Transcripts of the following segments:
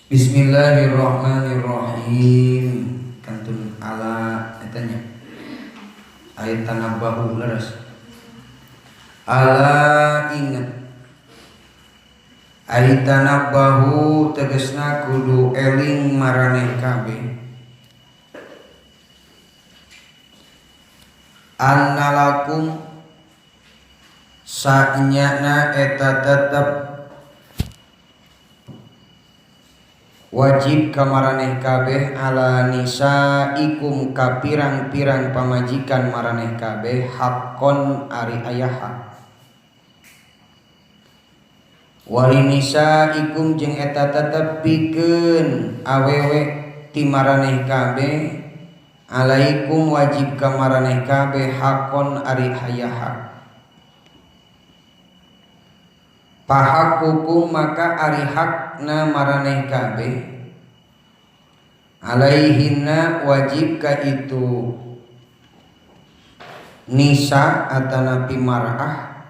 Bismillahirrahmanirrahim. Kantun ala eta nya. Ayat tanabahu leres. Ala inget. Ayat tanabahu tegesna kudu eling maraneh kabeh. Annalakum sanyana eta tetep wajib kamaraneh kabeh ala nisaikum ka pirang-pirang pamajikan maraneh kabeh haqqon ari aya hak wali nisaikum jeung eta tetep pikeun awewe ti maraneh kabeh alaikum wajib kamaraneh kabeh haqqon ari aya hak pahakukum maka ari hakna maraneh kabeh alaihinna wajib ka itu nisa atanapi mar'ah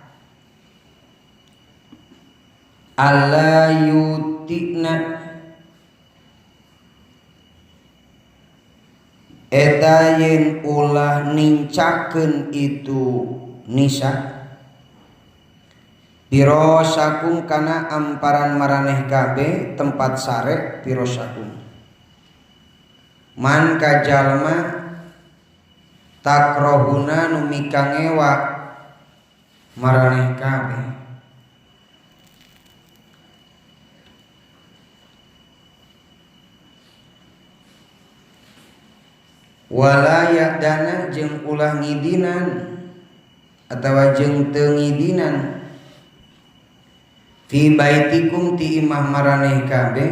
alla yutina eta yen ulah nincakeun itu nisa pirosakum kana amparan maraneh kabeh tempat sare pirosakum man kajalma takrohuna nu mikangewa maraneh kabeh wala ya'dana jeung ulah ngidinan atawa jeung teu ngidinan fi baitikum ti imah maraneh kabeh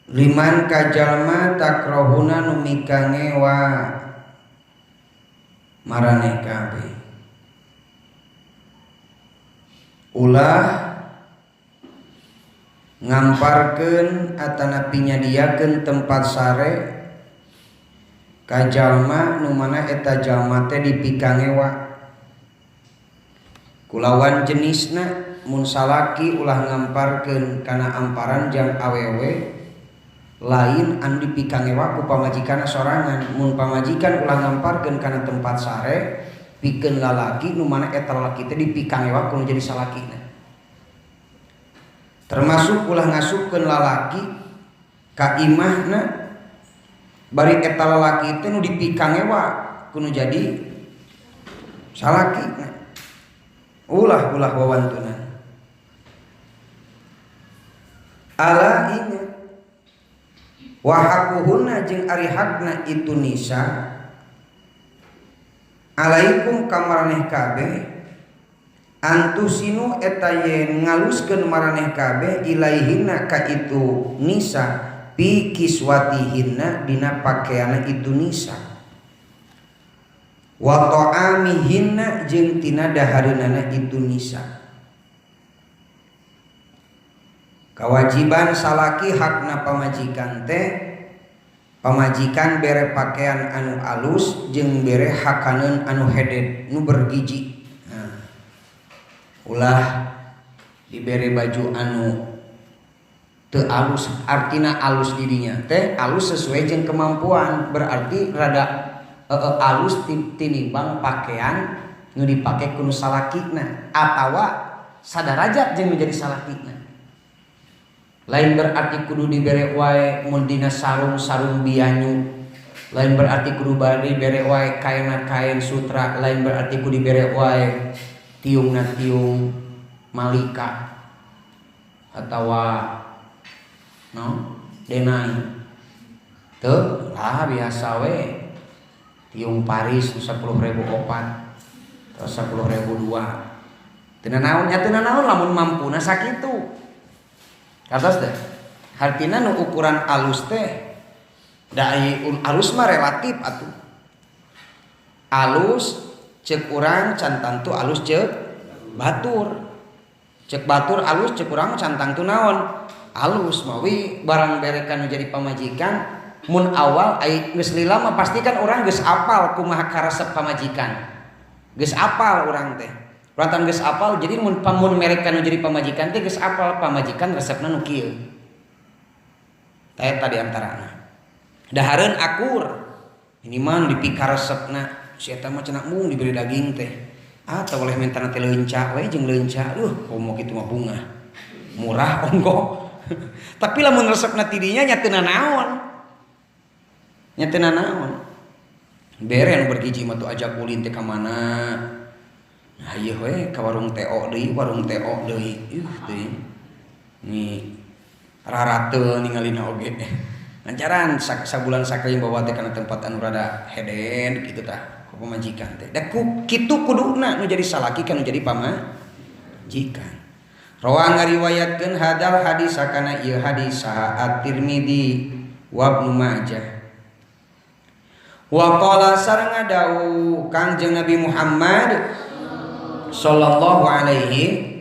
liman kajalma takrohuna nu mikangewa maraneh kabeh ulah ngamparkeun atanapi nyadiakeun tempat sare ka jalma nu mana eta jalma teh dipikangewa kulawan jenisna mun salaki ulah ngamparkeun kana amparan jang awewe lain anu dipikangewa ku pamajikanna sorangan mun pamajikan ulah ngamparkeun kana tempat sare pikeun lalaki nu mana eta lalaki teh dipikangewa ku nu jadi salakina termasuk ulah ngasupkeun lalaki ka imahna bari eta lalaki teh nu dipikangewa ku nu jadi salakina ulah ulah wawantunan ala ingat wa haquhunna jeung ari hakna itu nisa alaikum kamaraneh kabeh antusinu eta yen ngaluskeun maraneh kabeh ilaihinna ka itu nisa pi kiswatihinna dina pakeana itu nisa wa ta'amihinna jeung tina dahareunana itu nisa. Kewajiban salaki hakna pamajikan teh pamajikan bere pakaian anu alus jeung bere hakaneun anu heded nu bergizi. Nah, ulah dibere baju anu teu alus artina alus didinya teh alus sesuai jeung kemampuan berarti rada alus tinimbang pakaian nu dipake ku nu salakina atawa sadarajat jeung menjadi salakina. Lain berarti kudu dibere wae mun dina sarung-sarung bianyu, lain berarti kudu dibere wae kaina kain sutra, lain berarti kudu dibere wae tiungna tiung malika atawa no denai teu lah biasa we tiung Paris 10.004 atau 10.002 teu naon nya teu naon lamun mampuna sakitu katos teh hartina nu ukuran alus teh da alus mah relatif atuh alus ceuk urang can tangtu alus ceuk batur ceuk batur alus ceuk urang can tangtu naon alus mawi barang berekan nu jadi pamajikan mun awal ai geus lila mah pasti kan urang geus apal kumaha karesep pamajikan geus apal urang teh Perantan geus apal jadi mun pamun mereka nu jadi pamajikan teh geus apal pamajikan resepna nu kieu. Eta di antarana. Dahareun akur. Ini mah nu dipikaresepna si eta mah cenah mung diberi daging teh. Atau oleh mentana teh leunca we jeung leunca. Komo kitu mah bunga. Murah ongkoh. Tapi lamun resepna ti dinya nya teu nanaon. Nya teu nanaon. Bere nu bergizi mah tuh ajak ulin teh ka mana. Nah ieu we ka warung TO deui, warung TO deui. Ih teuing. Nih rarate ningalina oge. Lancaran sabulan sakali bawa teh kana tempat anu rada heden kitu tah ku pamajikan teh. Da kitu kuduna nu jadi salaki kan nu jadi pamajikan. Rawa ngariwayatkeun hadal hadis sakana ieu hadis saha At-Tirmidzi wa Ibnu Majah. Wa qala sareng ngadawuh Kangjeng Nabi Muhammad sallallahu alaihi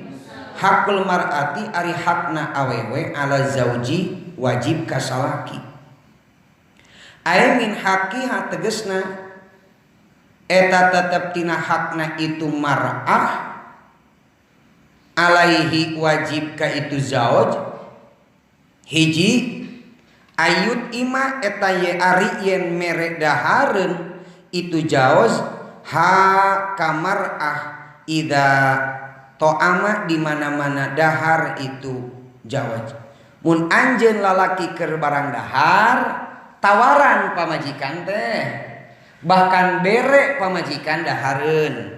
hakul mar'ati ari hakna awewe ala zauji wajib ka salaki. Ai min haqiha tegesna eta tetep tina hakna itu mar'ah alaihi wajib ka itu zauj hiji ayut ima eta ye ari yen mere dahareun itu jaoz ha kamar'ah ida to'ama di mana-mana dahar itu jawaz. Mun anjeun lalaki keur barang dahar tawaran pamajikan teh bahkan bere pamajikan dahareun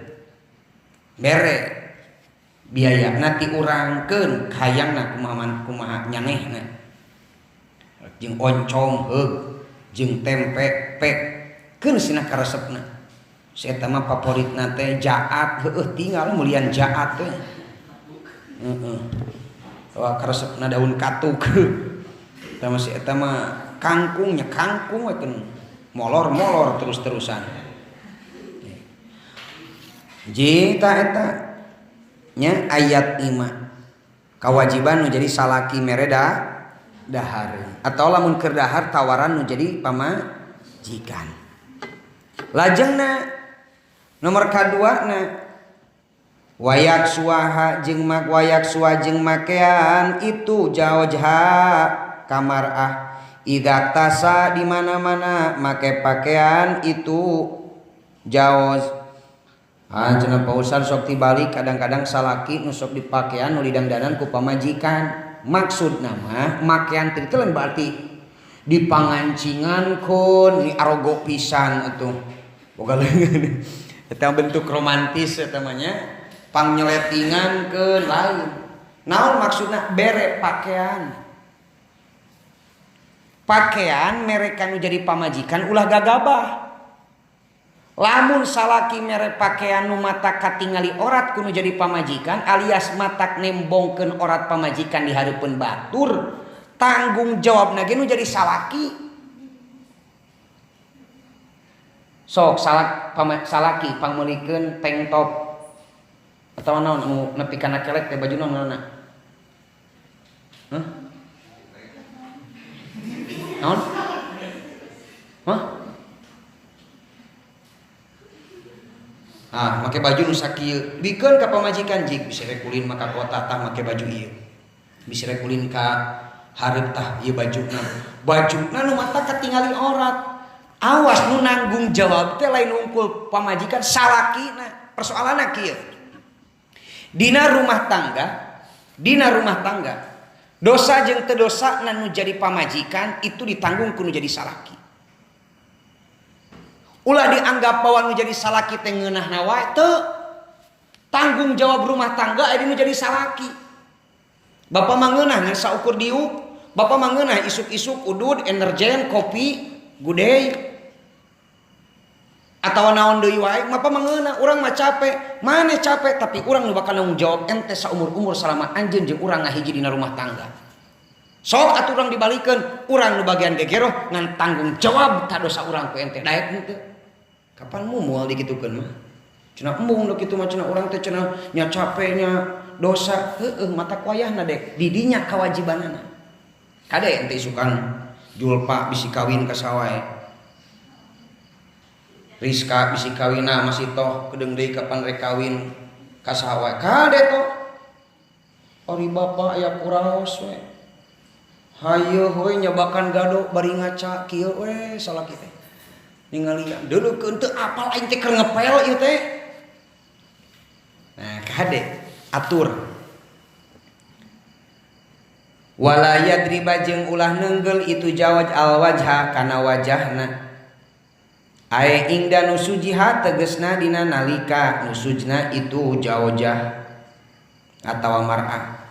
bere biayana ti urangkeun hayangna kumaha kumaha nyanehna jeung oncom heug jeung tempe pek keun sina karesepna. Si eta mah favoritna teh jaat heueuh tinggal mulian jaat teh. Heeh. Wah karesepna daun katuk. Eta mah si eta mah kangkungnya kangkung we keun molor-molor terus-terusan. Jita eta nya ayat ima kawajiban nu jadi salaki mere dahareun atau lamun keur dahar tawaran nu jadi pamajikan. Lajengna nomor kaduana wayak suaha jeung mak wayak sua jeung makean itu jaojha kamarah idza tasa di mana-mana make pakaian itu jaoz. Ah cenah Pak Ustad sok tibalik kadang-kadang salaki nu sok dipakean nu didangdanan ku pamajikan. Maksudna mah makean teh lain berarti dipangancingan kun ni arogo pisan atuh. Boga leungeun. Eta bentuk romantis eta mah nya pangnyoletingan keun lain. Naon maksudna bere pakaian. Pakaian mereka nu jadi pamajikan ulah gagabah. Lamun salaki mere pakaian nu mata katingali orat kudu jadi pamajikan alias matak nembongkeun orat pamajikan di hareupeun batur, tanggung jawabna ge nu jadi salaki. Sok salaki pangmeulikeun tank top atawa naon anu nepi kana kelek teh baju naon ngaranna? Hah? Naon? Hah? Ah, make baju nu sakieu. Bikeun ka pamajikan jik bisa rek ulin maka kota tah make baju ieu. Bisa rek ulin ka hareup tah ieu bajuna. Bajuna nu mata katingali orat. Awas nu nanggung jawab teh lain unggul pamajikan salakina. Persoalanna kieu. Dina rumah tangga, dosa jeung teu dosa nu jadi pamajikan itu ditanggung ku nu jadi salaki. Ulah dianggap bahwa nu jadi salaki teh ngeunahna wae teu. Tanggung jawab rumah tangga aya nu jadi salaki. Bapak mah ngeunah ngan saukur diuk, bapak mah ngeunah isuk-isuk udud, energen, kopi, gudei. Atawa naon deui wae, bapak mah ngeunah, urang mah capek. Maneh capek tapi urang nu bakal nanggung jawab ente saumur-umur selama anjeun jeung urang ngahiji dina rumah tangga. Sok atuh urang dibalikeun, urang nu bagian gegeroh ngan tanggung jawab ta dosa urang ku ente daek henteu. Kapan mu moal dikitukeun mah? Cenah embung nu kitu mah cenah urang teh cenah nya capeknya dosa heueuh mata kuayahna dek di dinya kawajibanana. Kade ente isukan Julpa bisi kawin ka sawae. Rizka bisi kawina masih toh kedeung deui kapan rek kawin. Ka saha wae kade to. Ari bapak aya kuraos we. Hayo we nyobakan gado bari ngaca kieu we salaki teh. Ningalian deuleukeun teu apal aing teh keur ngepel ieu teh. Nah, kade atur. Wala yadriba jeung ulah nenggel itu jawaj al wajha kana wajahna. Ae ingda nusujiha tegesna dina nalika nusujna itu jawajah atawa mar'ah.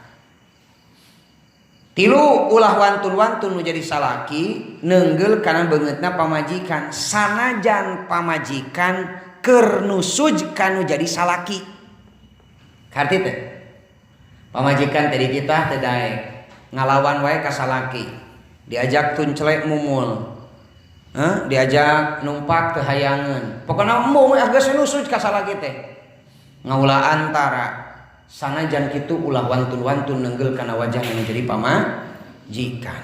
Tilu ulah wantun-wantun nu jadi salaki nenggel kana beungeutna pamajikan sanajan pamajikan keur nusuj kanu jadi salaki. Karti teh pamajikan teh dititah teh daek ngalawan wae ka salaki, diajak tuncelek mumul. Diajak numpak teu hayangeun. Pokona embung geus nusuj ka salaki teh. Ngaulah antara sanajan kitu ulah wantun-wantun nenggel kana wajah nu jadi pamajikan.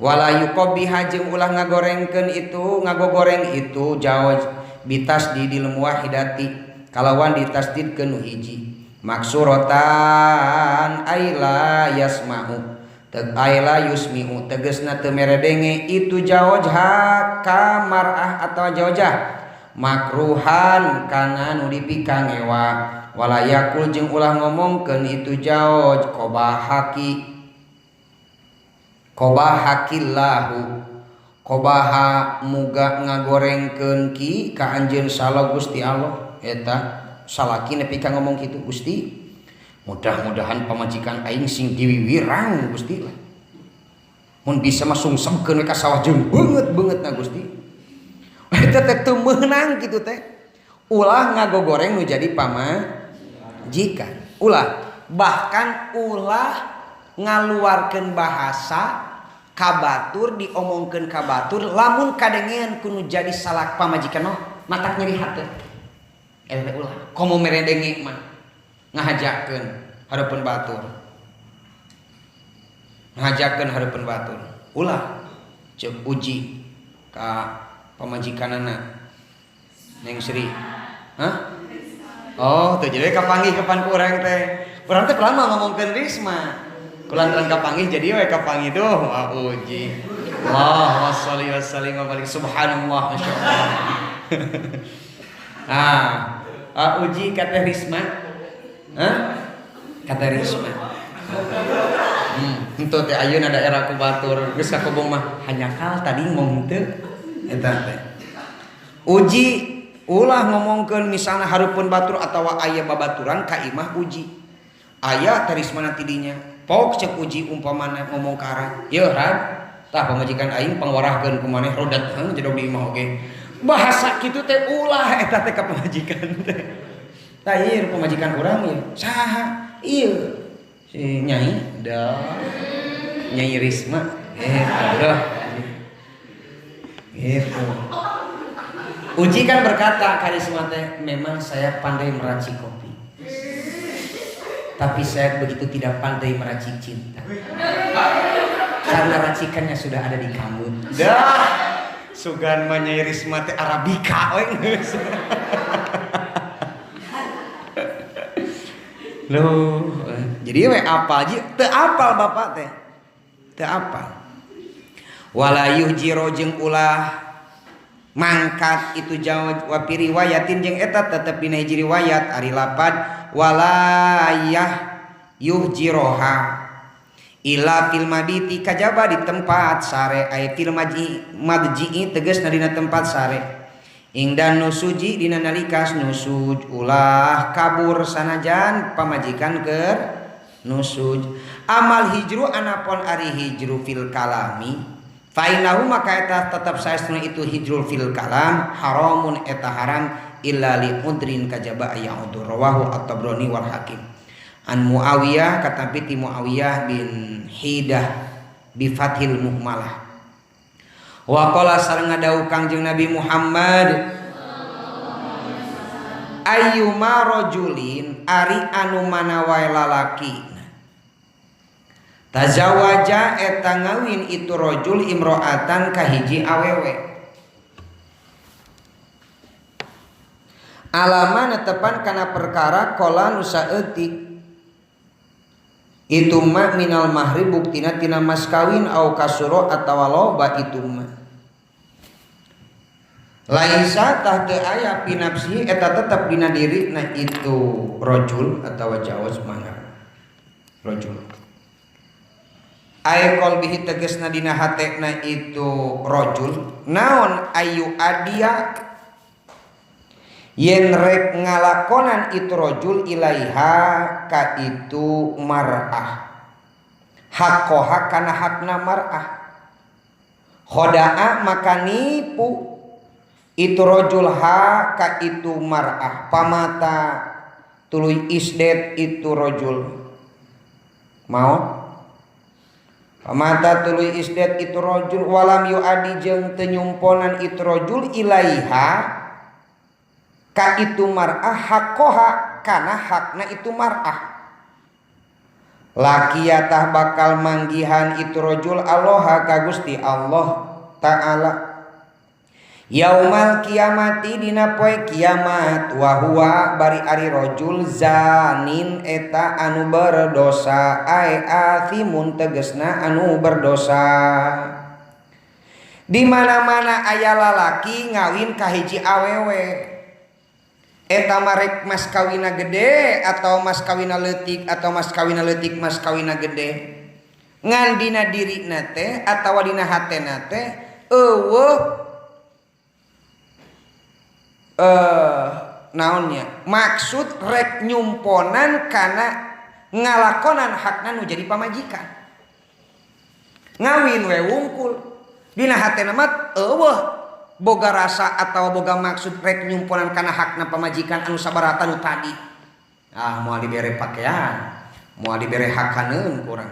Wala yuqabbiha jeung ulah ngagorengkeun itu ngagogoreng itu jawaj bitasdidil muwahhidati kalawan ditasdidkeun nu hiji. Maksuratan aila yasma'u aila yusmi'u tegesna teu meredenge itu jawajha ka mar'ah atawa jawajah makruhan kana nu dipikangewa. Wala yakul jeung ulah ngomongkeun itu jawaj qobahaki qobahakillahu qobaha muga ngagorengkeun ki ka anjeun salah Gusti Allah. Eta salaki nepi ka ngomong kitu, Gusti mudah-mudahan pamajikan aing sing diwiwirang Gusti lah. Mun bisa mah sungsemkeun we ka sawah jeung beungeut-beungeutna Gusti. Eta teh teu meunang kitu teh. Ulah ngagogoreng nu jadi pamajikan. Ulah, bahkan ulah ngaluarkeun bahasa ka batur diomongkeun ka batur lamun kadengean ku nu jadi salak pamajikan mah matak nyeri hate. Eta teh ulah komo meredenge mah ngahajakeun hareupeun batur. Ngahajakeun hareupeun batur. Ulah ceuk uji ka pamajikanana Neng Sri. Hah? Oh, tuh jadi kapanggih kapan ku urang teh. Urang teh lama ngomongkeun Risma. Kulantaran kapanggih jadi we kapanggih tuh wah uji. Allahumma sholli wa sallim wa barik subhanallah masyaallah. Ah, uji kata Risma. Hah? Kata Risma. Henteu teh ayeuna daerah ku batur geus ka kobong mah hanyakal tadi ngomong teu eta teh. Uji ulah ngomongkeun misalna hareupeun batur atawa aya babaturan ka imah uji. Aya teh Risma ti dinya. Pok cek uji umpamana ngomong ka arah. Yeuh Rad, tah pamajikan aing pangwarahkeun ku maneh rodat heung jedog di imah oge. Bahasa kitu teh ulah eta teh ka pamajikan teh. Tah ieu pamajikan urang ieu. Saha? Ieu. Si Nyai dah. Nyai Risma. Dah. Gitu. Uji kan berkata Karisma teh, memang saya pandai meracik kopi. Tapi saya begitu tidak pandai meracik cinta. Karena racikannya sudah ada di kamu. Dah. Sugan mah Nyai Risma teh Arabika we geus. Loh, jadi we apal ji teu apal bapak teh. Teu apal. Wala yuhjiro jeung ulah mangkat itu jauh wa fi riwayatin jeung eta tetep dina hiji riwayat ari lapad walayah yuhjiroha ila fil mabiti kajaba di tempat sare ay fil madji'i tegasna dina tempat sare ingdan nusuji dina nalika nusuj ulah kabur sanajan pamajikan keur nusuj amal hijru anapon ari hijru fil kalami fainahu maka eta tetap saestuna itu hijrul fil kalam haramun eta haram illa li udrin kajaba aya udur rawahu at-Tabrani wal Hakim an Muawiyah katampi ti Muawiyah bin Hidah bi fathil muhmalah wa qala sareng ngadawuh Kangjeng Nabi Muhammad ayyuma rajulin ari anu mana wae lalaki tazawaja eta ngawin itu rajul imro'atan kahiji awewe Alama netepan kana perkara qala nu saeutik itu ma minal mahri buktina tina mas kawin au kasuro atawa loba itu ma. Laisa tah teu aya pinafsihi eta tetep dina dirina itu rajul atawa jawaz mana rajul. Ay qalbihi tegasna dina hatena itu rajul naon ayu adia yen rek ngalakonan itu rajul ilaiha ka itu mar'ah haqqoha kana hakna mar'ah khoda'a maka nipu itu rajul ha ka itu mar'ah pamata tuluy isdet itu rajul maot pamata tuluy isdet itu rajul walam yuadi jeung teu nyumponan itu rajul ilaiha ka itu mar'ah haqqoha kana hakna itu mar'ah lakiyatah bakal manggihan itu rajul Allah ka Gusti Allah Ta'ala yaumal kiamati dina poe kiamat wa huwa bari ari rajul zanin eta anu berdosa ai athimun tegesna anu berdosa. Di mana-mana aya lalaki ngawin ka hiji awewe eta marek mas kawina gede atau mas kawina leutik atau mas kawina leutik mas kawina gede ngan dina dirina teh atawa dina hatena teh eueuh naonnya maksud rek nyumponan kana ngalakonan hakna nu jadi pamajikan ngawin we wungkul dina hatena mah eueuh boga rasa atau boga maksud rek nyumponan kana hakna pamajikan anu sabarata nu tadi ah moal dibere pakaian moal dibere hakaneun kurang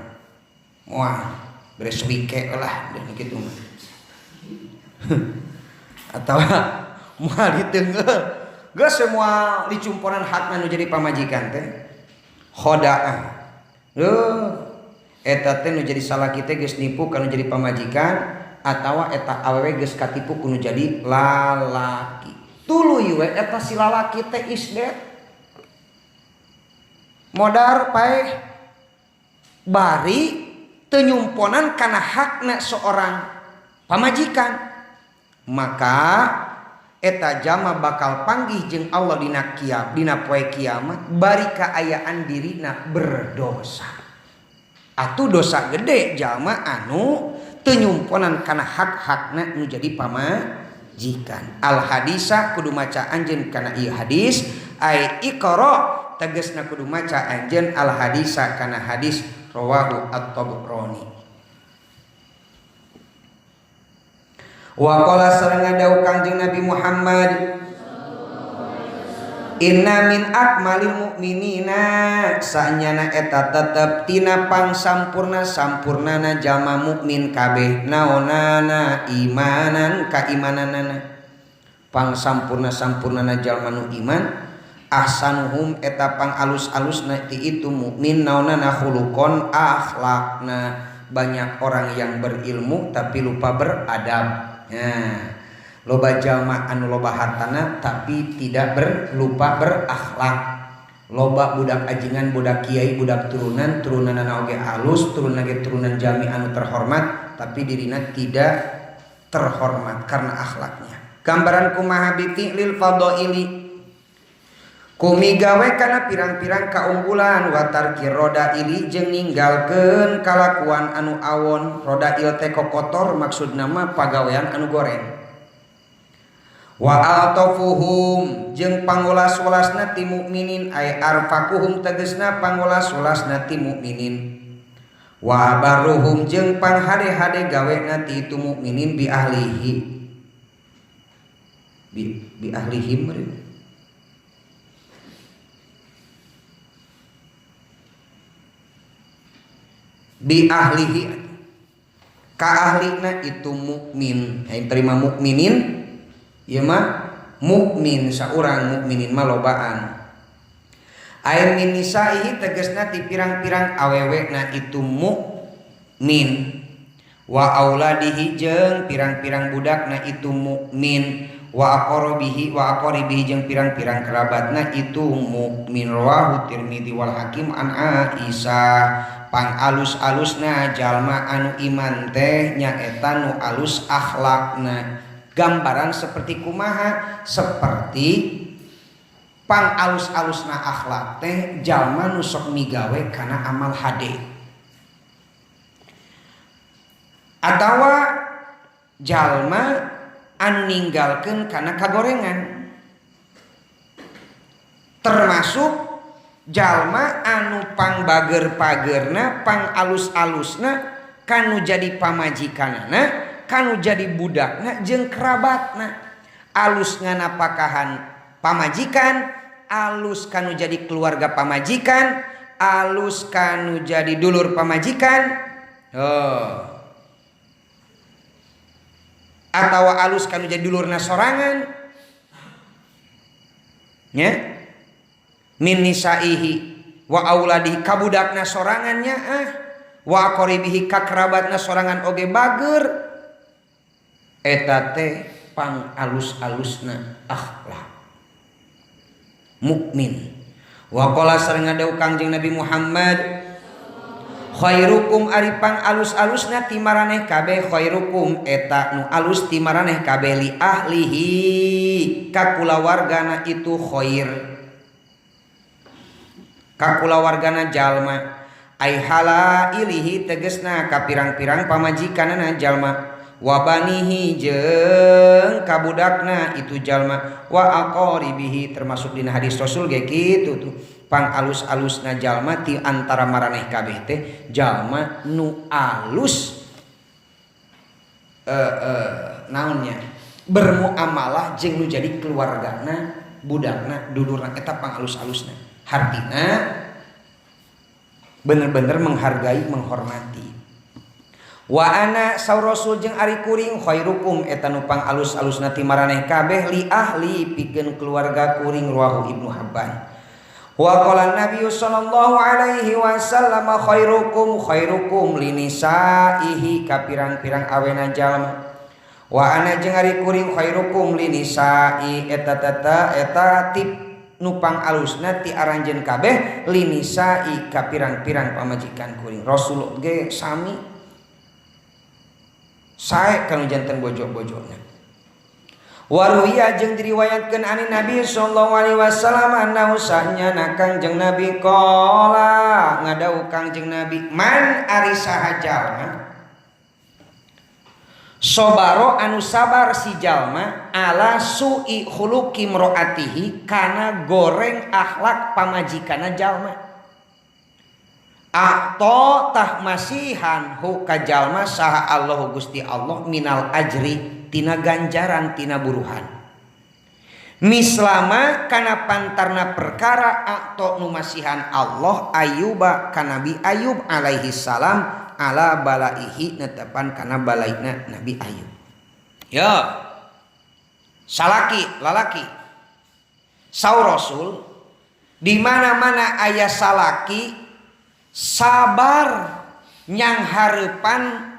moal bere suike lah dan kitu mah atawa moal diteunggeul geus semua dicumponan hakna nu jadi pamajikan teh khodaah leuh eta teh nu jadi salaki teh geus nipu kana jadi pamajikan atawa eta awewe geus katipu kudu jadi lalaki tuluy we eta si lalaki teh isdet modar paeh bari teu nyumponan kana hakna seorang pamajikan maka eta jama bakal panggih jeung Allah dina kiam dina poe kiamat bari kaayaan dirina berdosa atuh dosa gede jalma anu teu nyumponan kana hak-hakna nu jadi pamajikan. Al hadisa kudu maca anjeun kana ieu hadis ai iqra tegasna kudu maca anjeun al hadisa kana hadis rawahu at-Tabrani. Wa qala sareng dawuh Kangjeng Nabi Muhammad inna min akmalil mukminina sanyana eta tetep tina pangsampurna sampurnana jalma mukmin kabeh naonana imanan kaimananana pangsampurna sampurnana jalma nu iman ahsanuhum eta pang alus-alusna ti itu mukmin naonana khuluqon akhlakna. Banyak orang yang berilmu tapi lupa beradab. Nah, loba jalma anu loba hartana tapi tidak lupa berakhlak. Loba budak ajingan, budak kiai, budak turunan, turunanana oge alus, turunan ge turunan jami anu terhormat tapi dirina tidak terhormat karena akhlaknya. Gambaran kumaha bi fi'lil fadaili kumigawe kana pirang-pirang kaunggulan watarki rodaili jeung ninggalkeun kalakuan anu awon. Rodail teh kokotor maksudna mah pagawean anu goreng. Wa altafuhum jeung pangulas-ulasna ti mukminin ay arfaquhum tegasna pangulas-ulasna ti mukminin. Wa abarruhum jeung panghade-hade gawena ti itu mukminin bi ahlihi bi ahlihim bi ahlihi ka ahlina itu mukmin. Yang terima mukminin ieu mah mukmin saurang mukminin mah lobaan. Ai min nisaihi tegasna ti pirang-pirang awewena itu mukmin. Wa auladihi jeung pirang-pirang budakna itu mukmin. Wa aqrabihi wa aqaribihi jeung pirang-pirang kerabatna itu mukmin. Rawahu Tirmidzi wal Hakim an Aisyah. Pang alus-alusna jalma anu iman teh nyaeta nu alus akhlakna. Gambaran seperti kumaha? Seperti pang alus-alusna akhlak teh jalma nu sok migawe kana amal hade atawa jalma anu ninggalkeun kana kagorengan, termasuk jalma anu pang bager-pagerna pang alus-alusna kanu jadi pamajikanana kanu jadi budakna jeung kerabatna. Alus nganapakahan pamajikan, alus kanu jadi keluarga pamajikan, alus kanu jadi dulur pamajikan, oh. Atawa alus kanu jadi dulurna sorangan nya, min nisaihi wa auladihi kabudakna sorangannya ah, wa aqaribihi ka kerabatna sorangan oge bager, eta teh pang alus-alusna akhlak mukmin. Wa qala sareng ngadawuh Kangjeng Nabi Muhammad, khairukum ari pang alus-alusna ti maraneh kabeh, khairukum eta nu alus ti maraneh kabeh li ahlihi ka kulawargana itu khair, ka kulawargana jalma, ai halailihi tegesna ka pirang-pirang pamajikanana jalma, wa banihi jeung kabudakna itu jalma, wa aqaribihi termasuk dina hadis Rasul ge kitu tuh. Pang alus-alusna jalma ti antara maraneh kabeh teh jalma nu alus naonnya bermuamalah jeung nu jadi keluargana, budakna, dulurna, eta pang alus-alusna. Hartina bener-bener menghargai, menghormati. Wa ana saur Rasul jeung ari kuring khairukum eta nu pang alus-alusna ti maraneh kabeh li ahli pikeun keluarga kuring. Rawahu Ibnu Habban. Wa qala Nabi sallallahu alaihi wasallam khairukum khairukum linisaihi ka pirang-pirang awena jalma. Wa ana jeung ari kuring khairukum linisai eta tata eta tip nu pang alusna ti aranjeun kabeh linisai ka pirang-pirang pamajikan kuring. Rasul ge sami sae kanu janten bojo-bojona. Waruya jeung diriwayatkeun ani Nabi sallallahu alaihi wasallam annahu sahnyana Kangjeng Nabi qala ngadawuh Kangjeng Nabi, man ari saha jalma sobaro anu sabar si jalma ala su'i khuluqi mro'atihi kana goreng akhlak pamajikana jalma, atau tah masihan hu ka jalma saha Allahu Gusti Allah minal ajri tina ganjaran tina buruhan, mislama kana pantarna perkara atau nu masihan Allah Ayuba ka Nabi Ayub alaihi salam ala balaihi netepan kana balaina Nabi Ayub. Ya salaki lalaki saur Rasul di mana-mana aya salaki sabar nyang hareupan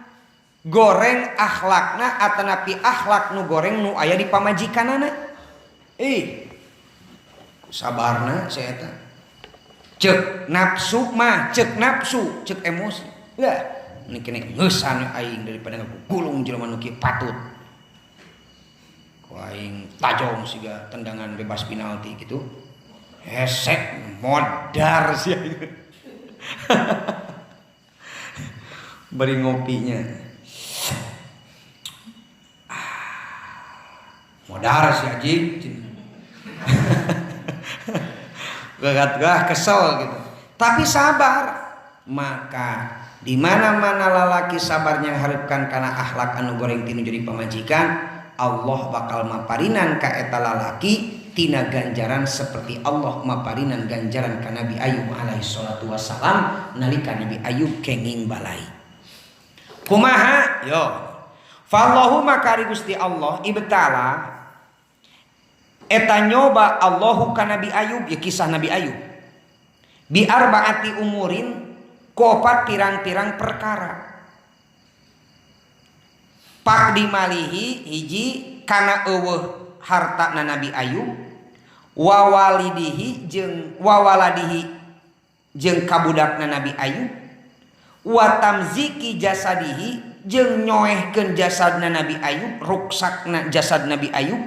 goreng akhlakna atanapi akhlak nu goreng nu aya di pamajikanana. Ih sabarna saya eta cek nafsu mah, cek nafsu, cek emosi. Lah ini kene ngeusan aing daripada ngagulung jelema nu kieu patut. Ku aing tajong siga tendangan bebas penalti gitu. Hesek modar sia. Beri ngopinya. Modar si anjing. Gagah kesel gitu. Tapi sabar. Maka di mana-mana lalaki sabarnya harapkan karena akhlak anu goreng tinu jadi pamajikan, Allah bakal maparinan ka eta lalaki tina ganjaran seperti Allah maparinan ganjaran ka Nabi Ayub alaihi salatu wassalam nalika Nabi Ayub kenging balai. Kumaha? Yo. Fallahumma kari Gusti Allah ibtala eta nyoba Allahu ka Nabi Ayub, ya kisah Nabi Ayub. Bi arbaati umurin kopat pirang-pirang perkara. Pak dimalihi hiji kana eueuh hartana Nabi Ayub wa walidihi jeung wa waladihi jeung kabudakna Nabi Ayub wa tamziki jasadihi jeung nyoehkeun jasadna Nabi Ayub ruksakna jasad Nabi Ayub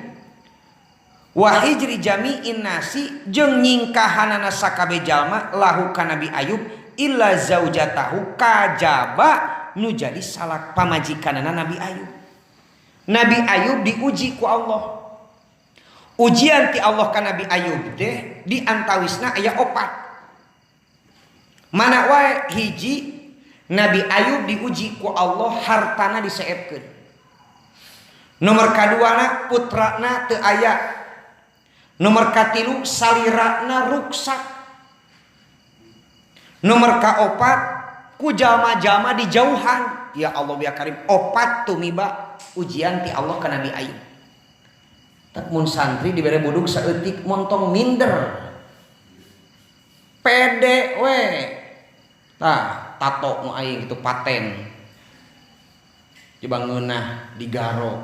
wa hijri jami'in nasi jeung nyingkahanana sakabeh jalma lahu ka Nabi Ayub illa zaujatahu kajaba nu jadi salak pamajikanana Nabi Ayub. Nabi Ayub diuji ku Allah. Ujian ti Allah ka Nabi Ayub teh di antawisna aya opat. Mana wae hiji Nabi Ayub diuji ku Allah hartana diseepkeun. Nomor kaduana putrana teu aya. Nomor katilu salirana ruksak. Nomor kaopat ku jalma-jalma dijauhan. Ya Allah ya Karim, opat tumiba ujian ti Allah ka Nabi Ayub. Tak mun santri dibere buduk saeutik montong minder. Pede we. Tah tato nu aing kitu paten. Coba ngeunah digaro.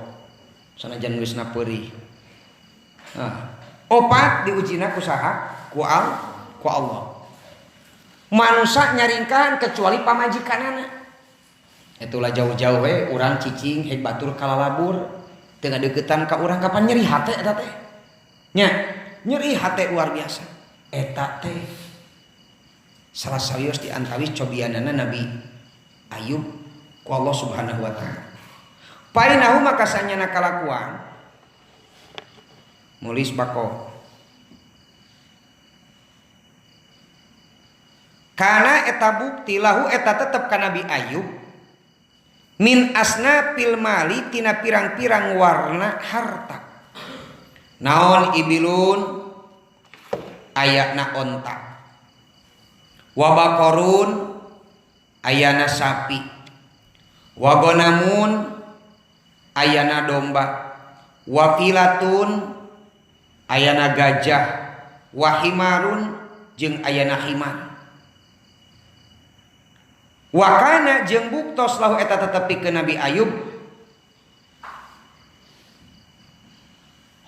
Sanajan geus na peurih. Nah, opat diujina ku saha? Ku Allah. Manusia nyaringkan kecuali pamajikanana. Itulah jauh-jauh we urang cicing hek batur kalalabur teu ngadeukeutan ka urang kapan nyeri hate eta teh. Nya, nyeri hate luar biasa. Eta teh salah sawios di antawis cobianana Nabi Ayub ku Allah Subhanahu wa taala. Painahu maka sanyana kalakuan mulis bako. Karena eta bukti lahu eta tetep ka Nabi Ayub min asna pil mali tina pirang-pirang warna harta. Naon ibilun ayana onta. Wa baqarun ayana sapi. Wa gonamun ayana domba. Wa filatun ayana gajah. Wa himarun jeung ayana himar. Wakana jeung buktos lahu eta tetep pikeun Nabi Ayub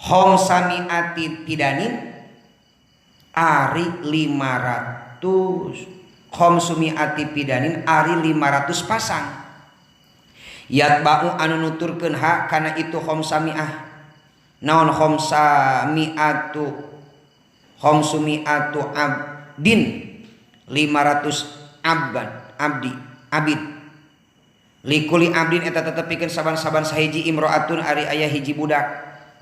khamsamiati pidanin ari 500 khamsumiati pidanin ari 500 pasang yatba'u anu nuturkeun ha kana itu khamsamiah naon khamsamiatu khamsumiatu abdin 500 abban abdi abid likuli abdin eta tetep pikeun saban-saban sahiji imro'atun ari aya hiji budak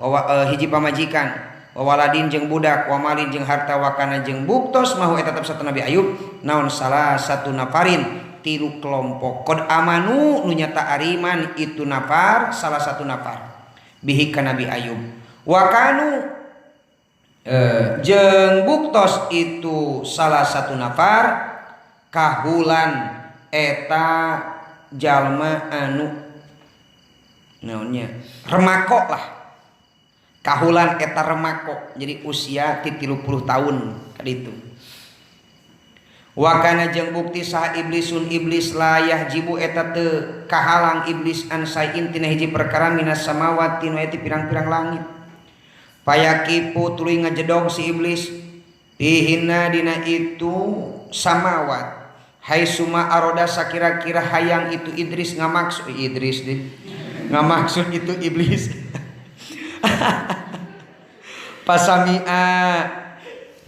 wa hiji pamajikan wa waladin jeung budak wa malin jeung harta wa kana jeung buktos mahu eta tetep satu Nabi Ayub naon salah satu nafarin tilu kelompok qad amanu nu nyata ariman itu nafar salah satu nafar bihi ka Nabi Ayub wa kanu jeung buktos itu salah satu nafar kahulan eta jalma anu naonnya remako lah kahulan eta remako jadi usia ti 30 tahun kaditu wakana jeung bukti saha iblisun iblis layah jibu eta teu kahalang iblis an sain tina hiji perkara minas samawati nu aya ti pirang-pirang langit payakipu tuluy ngajedog si iblis pihina dina itu samawat hai suma aroda sakira-kira hayang itu Idris ngamaksud Idris deh ngamaksud itu iblis pasamia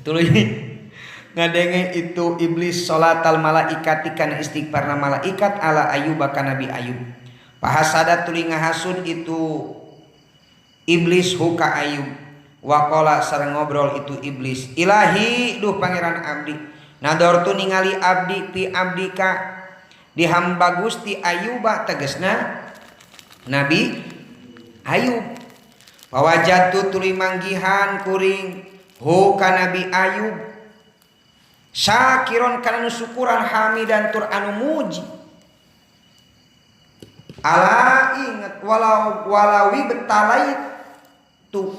tuluy ngadenge itu iblis salatal malaikati kana istighfarna malaikat ala Ayub ka Nabi Ayub pahasada tuluy ngahasud itu iblis huka Ayub waqala sareng ngobrol itu iblis ilahi duh pangeran abdi nador tu ningali abdi pi abdika di hamba Gusti Ayuba tegesna Nabi Ayub pawajatu tuluy manggihan kuring hu ka Nabi Ayub syakiron kana nu syukuran hamidan tur anu muji ala inget walau walawi betalai tu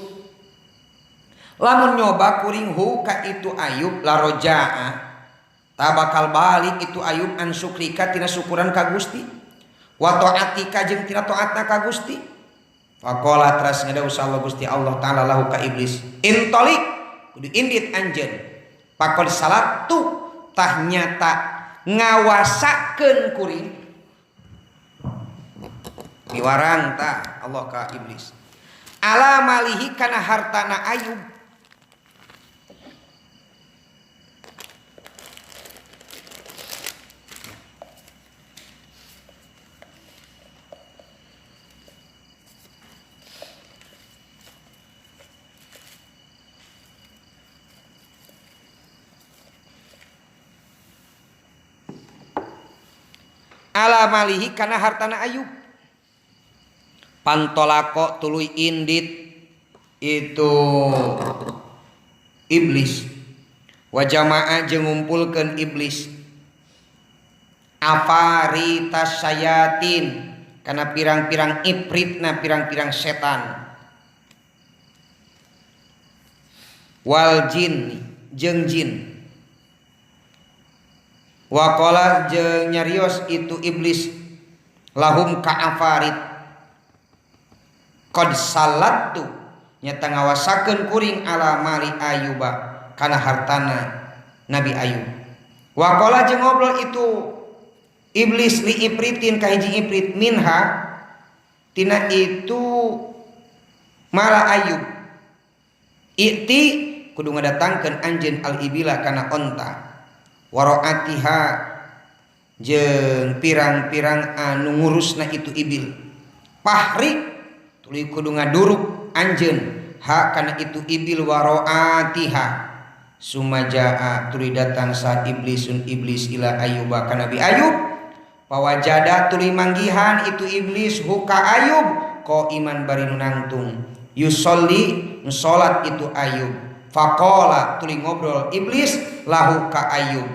lamun nyoba kuring hu ka itu Ayub larojaa ta bakal balik itu Ayub an syukrika tina syukuran ka Gusti wa taatika jeung tina taatna ka Gusti. Faqala teras ngadau Allah Gusti Allah taala lahu ka iblis intolik kudu indit anjeun pakol salatu tah nyata ngawasakeun kuring miwarang tah Allah ka iblis ala malihi kana hartana Ayub. Ala malihi kana hartana Ayub pantolako tuluy indit itu iblis wa jama'a jeung ngumpulkeun iblis afaritas sayatin kana pirang-pirang ifritna pirang-pirang setan wal jin jeung jin waqala jeung nyarios itu iblis lahum ka'afarit qad salatu nyata ngawasakeun kuring ala mali Ayuba kana hartana Nabi Ayub. Waqala jeung ngobrol itu iblis li ipritin ka hiji iprit minha tina itu mala Ayub iti kudu ngadatangkeun anjeun al ibila kana onta waro'atiha jeung pirang-pirang anu ngurusna itu ibil pahrik tuluy kudu ngaduruk anjeun ha kana itu ibil waro'atiha sumajaa tuluy datang sa iblisun iblis ila Ayuba ka Nabi Ayub pawajada tuluy manggihan itu iblis huka Ayub ko iman bari nu nangtung yusolli nu salat itu Ayub faqala tuluy ngobrol iblis lahu ka Ayub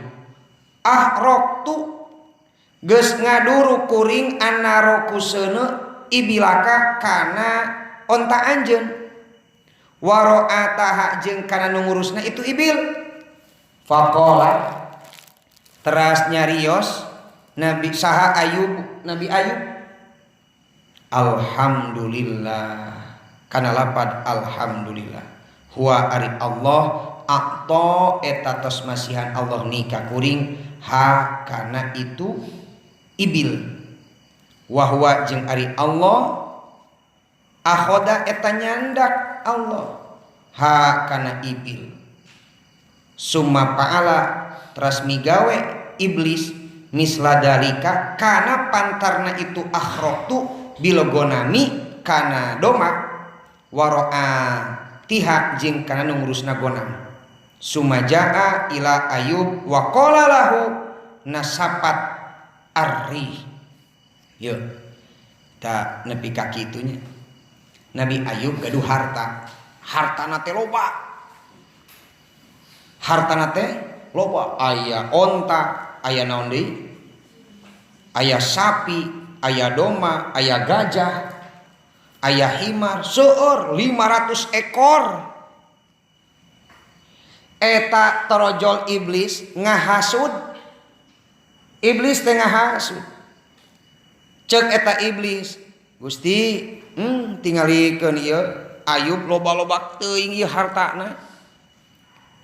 ahroktu geus ngaduru kuring anaro kuseuneu ibilaka kana onta anjeun waro'ataha jeung kana nu ngurusna itu ibil. Faqala teras nyarios Nabi saha Ayub Nabi Ayub alhamdulillah kana lapad alhamdulillah huwa ari Allah aqta eta tos masihan Allah nikah kuring ha kana itu ibil wa huwa jeung ari Allah akhoda eta nyandak Allah ha kana ibil summa fa'ala teras migawe iblis misla dalika kana pantarna itu akhraqtu bilogonami kana doma waro'a tiha jeung kana nu ngurusna gonam sumajaa ila Ayub wa qala lahu nasapat arri. Yeuh ta nepi ka kitu nya Nabi Ayub gaduh harta, hartana teh loba, hartana teh loba, aya onta, aya naon deui, aya sapi, aya domba, aya gajah, aya himar, seueur 500 ekor. Eta torojol iblis ngahasud, iblis teh ngahasud. Cek eta iblis, Gusti, tingalikeun ieu Ayub loba-loba teuing ieu hartana.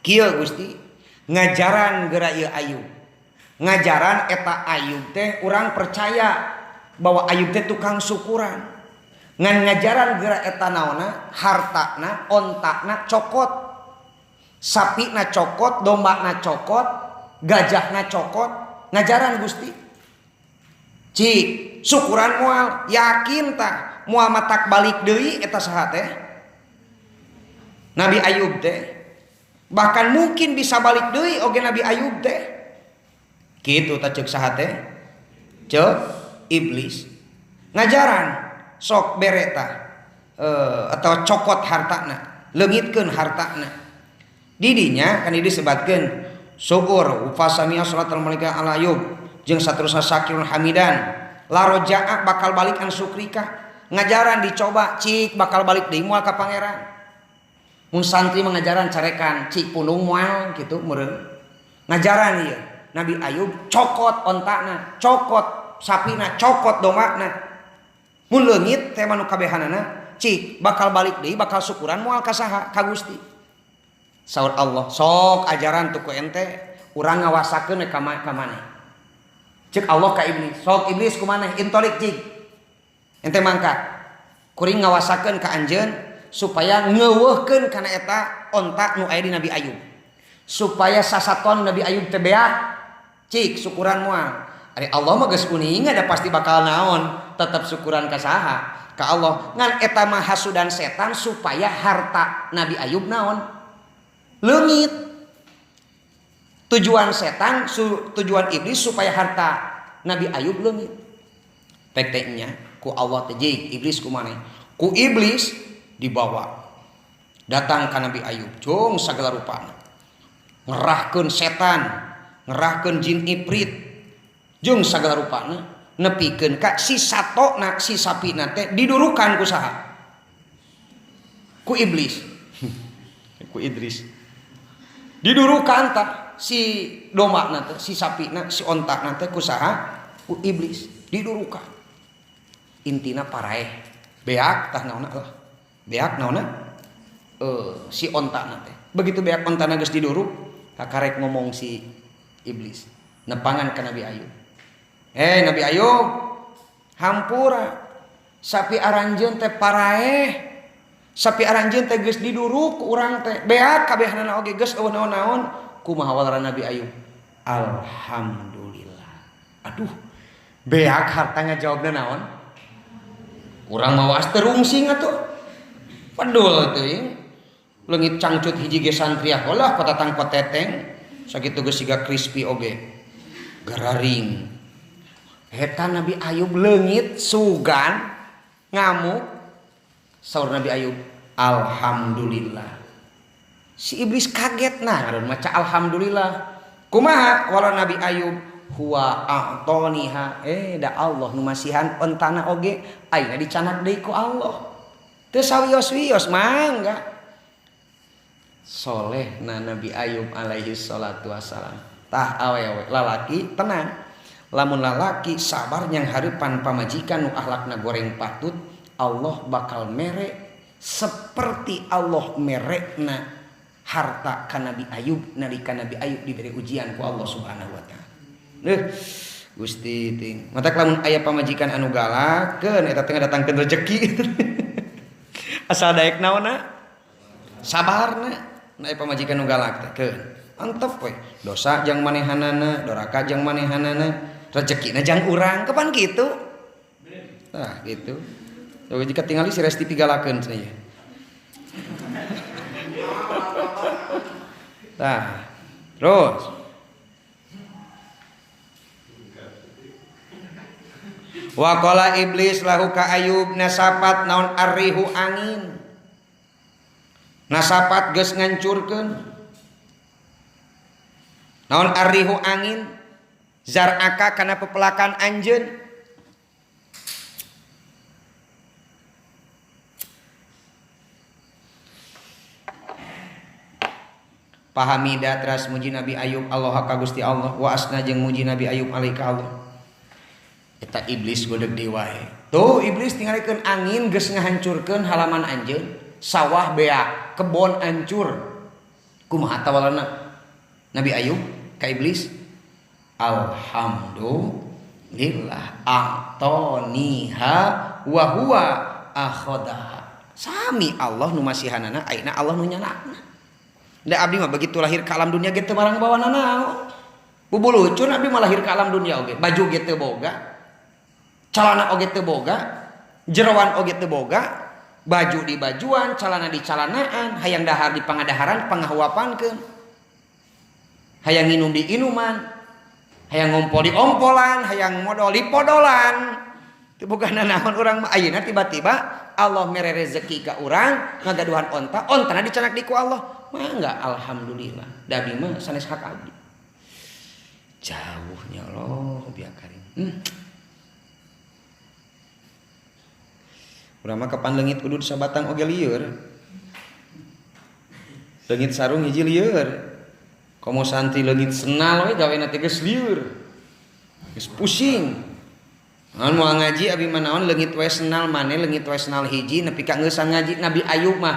Kieu Gusti, ngajaran geura ieu Ayub. Ngajaran eta Ayub teh urang percaya bahwa Ayub teh tukang syukuran. Ngan ngajaran geura eta naonna, hartana, ontana cokot. Sapina cokot, dombana cokot, gajahna cokot, ngajaran Gusti. Cik, syukuran moal, yakin tah moal matak balik deui eta saha teh? Nabi Ayub teh. Bahkan mungkin bisa balik deui oge Nabi Ayub teh. Kitu tah ceuk saha teh? Ceuk iblis. Ngajaran sok bere tah atau cokot hartana, leungitkeun hartana. Didinya kan disebatkeun syukur ufasamia salatul malaika ala Ayub jeung saterusna sakirun hamidan larojaa bakal balik an sukrika. Ngajaran dicoba cik bakal balik deui moal ka pangeran. Mun santri mengajaran carekan cik pundung moal kitu meureun. Ngajaran ieu Nabi Ayub cokot ontana, cokot sapina, cokot dombana. Mun leungit teh manu kabehanana Cik bakal balik deui bakal syukuran moal ka saha? Ka Gusti. Saur Allah, sok ajaran tuh ku ente, urang ngawasakeun ka maneh. Cek Allah ka iblis, sok iblis ku maneh intolik cik. Ente mangkat. Kuring ngawasakeun ka anjeun supaya ngeuweuhkeun kana eta onta nu aya di Nabi Ayub. Supaya sasaton Nabi Ayub teh beak. Cik syukuran moal. Ari Allah mah geus uninga da pasti bakal naon, tetep syukuran ka saha? Ka Allah. Ngan eta mah hasudan setan supaya harta Nabi Ayub naon? Leungit. Tujuan setan, tujuan iblis supaya harta Nabi Ayub leungit. Pek teh nya ku Allah teh jik iblis ku maneh. Ku iblis dibawa datang ka Nabi Ayub jung sagala rupana. Ngerahkeun setan, ngerahkeun jin ifrit jung sagala rupana nepikeun ka si satona si sapina teh didurukan ku saha? Ku iblis. Ku Idris. Didurukan tah si domba na teh, si sapina, si onta na teh ku saha? Ku iblis didurukan. Intina paraeh. Beak tah naonna lah. Beak naonna? Si onta na teh. Begitu beak ontana geus diduruk, kakarek ngomong si iblis. Nepangan ka Nabi Ayub. Nabi Ayub, hampura sapi aranjeun teh paraeh. Sapi aranjeun teh geus diduruk ku urang teh. Beak kabehanana oge geus eueuh naon-naon. Kumaha walara Nabi Ayub? Alhamdulillah. Aduh, beak hartanya jawabna naon? Urang mah waas teu rungsing atuh. Pedul teuing. Leungit cangcut hiji ge santriah lah kotatang koteteng. Sakitu geus siga crispy oge. Gararing. Eta Nabi Ayub leungit sugan ngamuk. Saur Nabi Ayub, alhamdulillah. Si iblis kaget nah ngaran maca alhamdulillah. Kumaha wala Nabi Ayub huwa a'toniha. Da Allah nu masihan ontana oge ayeuna dicanak deui ku Allah. Teu sawios-wios mangga. Soleh na Nabi Ayub alaihi salatu wassalam. Tah awewe lalaki tenang. Lamun lalaki sabar yang hareupan pamajikan nu akhlakna goreng patut, Allah bakal mere seperti Allah merekna harta ka Nabi Ayub nalika Nabi Ayub diberi ujian ku Allah Subhanahu wa taala. Gusti ting. Matak lamun aya pamajikan anu galak keun eta teh ngadatangkeun rezeki. Asal daek naonna? Sabarna. Na aya pamajikan nu galak teh keun. Antep we. Dosa jang manehanana, doraka jang manehanana, rezekina jang urang. Kapan kitu? Tah gitu. Tuh jika tingali si Resti pigalakeun cenah ieu. Nah, terus waqala iblis lahu ka Ayub nasapat naon arrihu angin. Nasapat geus ngancurkeun. Naon arrihu angin zar'aka kana pepelakan anjeun. Pahamida teras muji Nabi Ayub Allah ka Gusti Allah wa asna jeung muji Nabi Ayub alaika Allah. Eta iblis godeg deui wae. Tuh iblis tingalikeun angin geus ngahancurkeun halaman anjeun, sawah beak, kebon hancur. Kumaha tawalana Nabi Ayub ka iblis? Alhamdulillah a'toniha wa huwa akhadaha. Sami Allah nu masihanana, ayeuna Allah nu nyanakna. Da abdi mah begitu lahir ke alam dunia ge teu barang bawa nanaon. Bubulucun abdi mah lahir ke alam dunia oge, baju ge teu boga, calana oge teu boga, jeroan oge teu boga, baju di bajuan, calana di calanaan, hayang dahar di pangadaharan, pangahuapankeun. Hayang nginum di inuman, hayang ngompol di ompolan, hayang modol di podolan. Teu boga nanaon urang mah ayeuna tiba-tiba Allah mere rezeki ka urang ngagaduhan onta, ontana dicanak di ku Allah. Mangga alhamdulillah. Da abdi mah sanes hak abdi. Jauhnya Allah biar karim. Urang mah kapan leungit udud sabatang oge lieur. Leungit sarung hiji lieur. Komo santri leungit senal we gawena teh geus lieur. Geus pusing. Naon moal ngaji abi mah naon leungit we senal mane leungit we senal hiji nepi ka ngeusan ngaji Nabi Ayub mah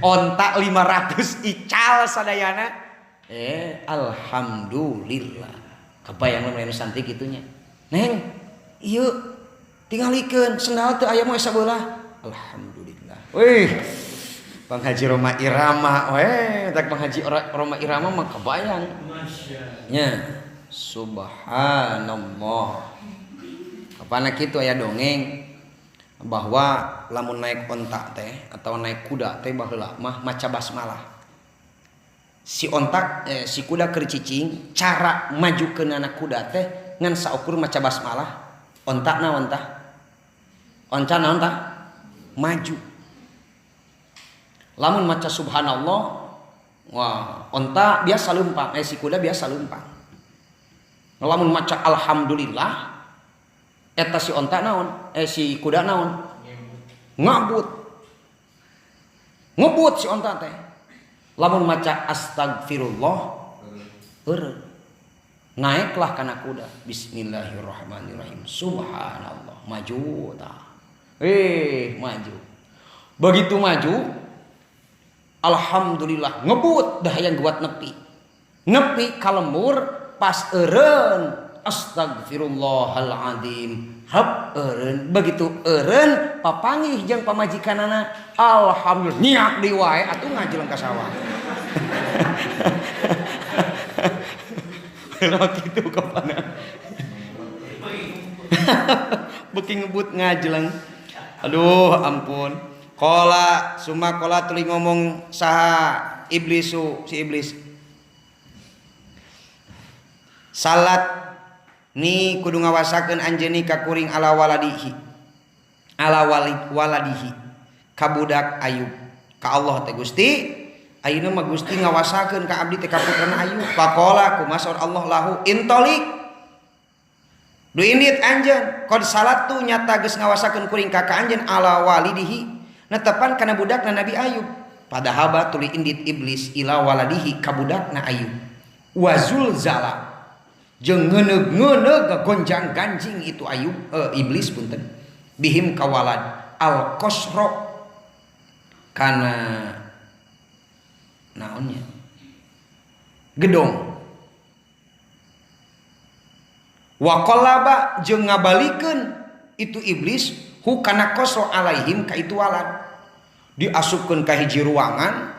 onta 500 ical sadayana. Alhamdulillah. Kebayang lamun anu santi kitunya. Neng, ieu tingalikeun sendal teu aya moe sabelah. Alhamdulillah. Wih. Bang Haji Roma Irama weh, tak Bang Haji Roma Irama mah kebayang. Nya. Subhanallah. Apana kitu aya dongeng bahwa lamun naik onta teh atau naik kuda teh baheula mah maca basmalah. Si ontak si kuda keur cicing, cara majukeun anak kuda teh ngan saukur maca basmalah. Ontak naon tah? Onca naon tah? Maju. Lamun maca subhanallah, wah, onta biasa leumpang, si kuda biasa leumpang. Lamun maca alhamdulillah, eta si onta naon? Si kuda naon? Ngabut. Ngebut si onta teh. Lamun maca astagfirullah, eureun. Naiklah kana kuda. Bismillahirrahmanirrahim. Subhanallah, maju tah. Maju. Begitu maju, alhamdulillah ngebut dah yang buat nepi. Nepi ka lembur pas eureun astagfirullahaladzim. Hap eureun, begitu eureun papanggih jeung pamajikanana, alhamdulillah nyiak deui wae atuh ngajeleng ka sawah. Lewat kitu kapana. Beuki ngebut ngajeleng. Aduh ampun. Qala summa qala tuluy ngomong saha iblisu si iblis. Salat ni kudu ngawasakeun anjeun ka kuring ala waladihi. Ala waladihi ka budak Ayub. Ka Allah teh Gusti, ayeuna mah Gusti ngawasakeun ka abdi teh ka putrana Ayub. Faqala kumaha Allah lahu intolik. Du indit anjeun qad salatu nyata geus ngawasakeun kuring ka anjeun ala walidihi netepan kana budakna Nabi Ayub. Padahal ba tuluy indit iblis ila waladihi ka budakna Ayub. Wa zulzala jeung ngeuneuh-ngeuneuh gagonjang ganjing itu Ayub iblis punten bihim kawalad al qasra kana naonnya gedong wa qalaba jeung ngabalikeun itu iblis hu kana qasra alaihim ka itu walad diasupkeun ka hiji ruangan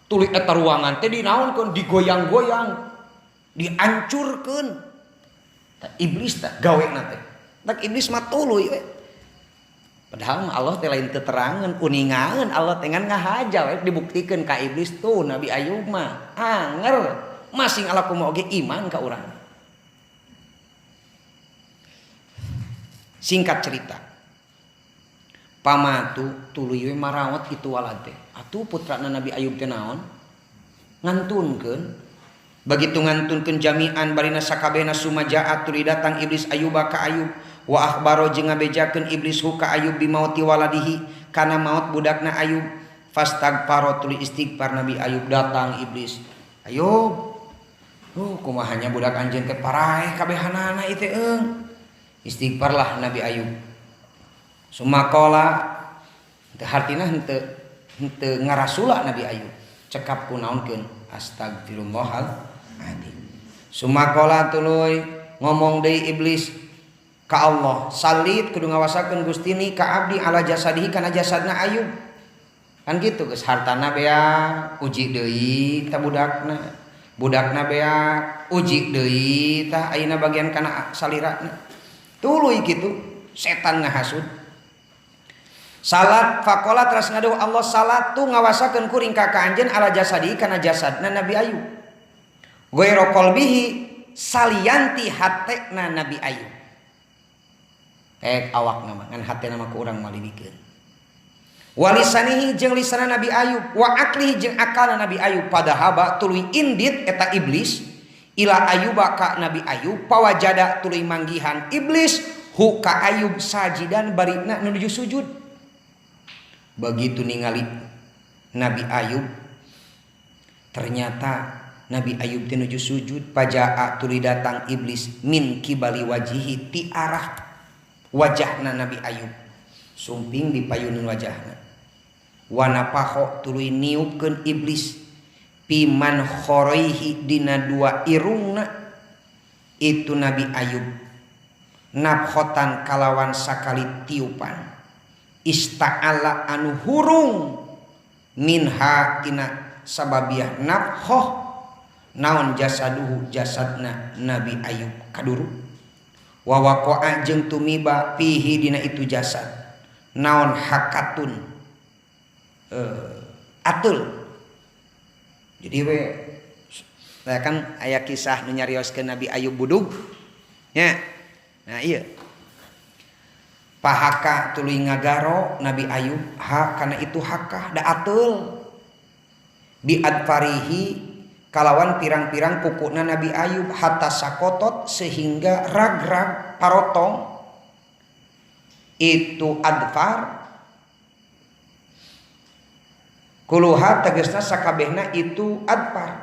tuluy eta ruangan teh dinaonkeun digoyang-goyang diancurkeun. Tak iblis tak gawena teh. Tak iblis mah tuluy we. Padahal mah Allah teh lain teterangan, uningaeun Allah teh ngan ngahaja we dibuktikeun ka iblis tuh Nabi Ayub mah anger masing ala kumaha oge iman ka urang. Singkat cerita, pamatu tuluy we marawat itu walad teh. Atuh putrana Nabi Ayub teh naon? Ngantunkeun. Begitu ngantunkeun jami'an barina sakabehna sumajaat tuluy datang iblis Ayuba ka Ayub wa akhbaro jeung ngabejakeun iblis hu ka Ayub bimauti waladihi kana maut budakna Ayub fastagfaro tuluy istighfar Nabi Ayub. Datang iblis, Ayub, kumahanya budak anjeun teh paraeh kabehanana ieu teh eung. Istighfarlah Nabi Ayub. Sumakola teh hartina henteu ngarasula Nabi Ayub cekap ku naonkeun astagfirullahal adzim. Sumakola tuluy ngomong deui iblis ka Allah, salit kudu ngawasakeun Gustini ka abdi ala jasadihi kana jasadna Ayub. Kan gitu geus hartana bea uji deui ta budakna. Budakna bea uji deui tah ayeuna bagian kana salirana. Tuluy kitu setan ngahasud. Salat faqala teras ngaduh Allah salat tu ngawasakeun kuring ka anjeun ala jasadihi kana jasadna Nabi Ayub. Ghairu qalbihi salianti hatena Nabi Ayub. Awakna mah ngan hatena mah ku urang malibikeun. Walisanihi jeung lisana Nabi Ayub wa aklihi jeung akalna Nabi Ayub padahaba tuluy indit eta iblis ila Ayuba ka Nabi Ayub pawajada tuluy manggihan iblis hu ka Ayub sajidan barina nuju sujud. Begitu ningali Nabi Ayub ternyata Nabi Ayub teh nuju sujud pajaa tuluy datang iblis min kibali wajihi ti arah wajahna Nabi Ayub sumping dipayunan wajahna wa nafaho tuluy niupkeun iblis piman khoroihi dina dua irungna itu Nabi Ayub nafhotan kalawan sakali tiupan ista'ala anu hurung minha tina sababiah nafhoh naon jasaduhu jasadna Nabi Ayub kaduru wa waqa'a jeung tumiba fihi dina itu jasad naon hakatun atul. Jadi we saya kan aya kisah nu nyarioskeun Nabi Ayub budug nya. Nah iya pahaka tuluy ngagaro Nabi Ayub ha kana itu hakah da atul bi adfarihi kalawan pirang-pirang kukuna Nabi Ayub hatta sakotot sehingga rag-rag parotong itu adfar kuluha tegesna sakabehna itu adfar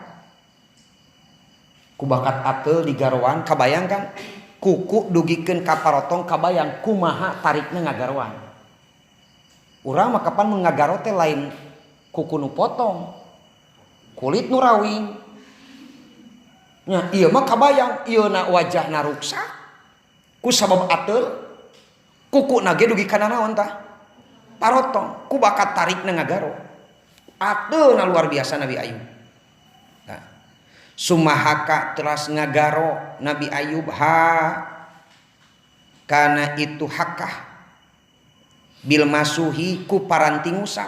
ku bakat atel di garoan kabayang kan kuku dugikeun ka parotong kabayang kumaha tarikna ngagaroan urang mah kapan mun ngagaro teh lain kuku nu potong kulit nu rawing nya ieu mah kabayang ieu na wajahna ruksak ku sabab atel kukuna ge dugi kana naon tah parotong ku bakat tarikna ngagaro atelna luar biasa Nabi Ayub. Nah, sumahaka teras ngagaro Nabi Ayub ha kana itu hakah bil masuhi ku paranti ngusap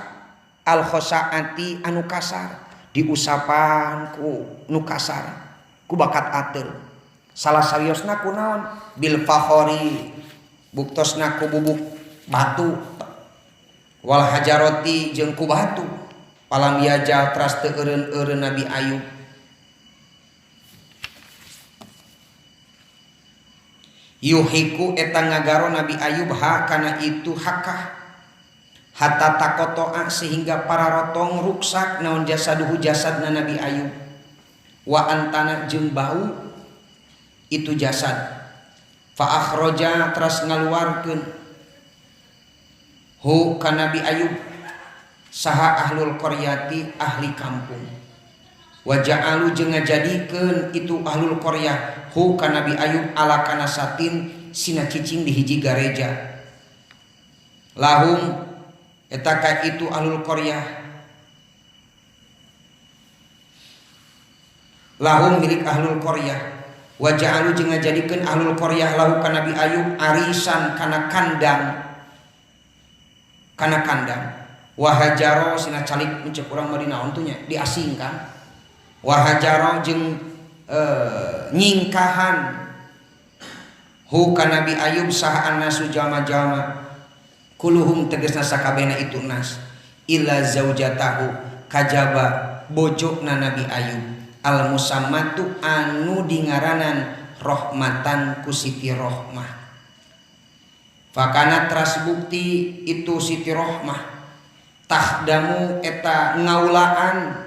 al khosaati anu kasar diusapan ku nu kasar ku bakat atel salah sariosna ku naon bil fakhori buktosna ku bubuk batu wal hajaroti jeung ku batu palam yajal teras teu eureun-eureun Nabi Ayub yuhiku eta ngagaro Nabi Ayub ha kana itu hakah hatta takotoa sehingga para rotong ruksak naon jasaduhu jasadna Nabi Ayub wa antana jeung bau itu jasad fa akhraja teras ngaluarkeun hu ka Nabi Ayub saha ahlul qaryati ahli kampung wa ja'alu jeung ngajadikeun itu ahlul qaryah hu ka Nabi Ayub ala kanasatin sina cicing di hiji gareja lahum eta ka itu ahlul qaryah lahum milik ahlul qaryah wa ja'alu jeung ngajadikeun ahlul qaryah lahu ka Nabi Ayub arisan kana kandang wahajaro sina calik mencek urang mah dinaon tuh nya diasingkan wahajaro jeung nyingkahan hu ka Nabi Ayub saha annasu jalma-jalma kuluhum tegasna sakabehna itu nas illa zaujatahu kajaba bojona Nabi Ayub al musammatu anu dingaranan rahmatan ku Siti Rohmah fakana teras bukti itu Siti Rohmah tahdamu eta ngaulaan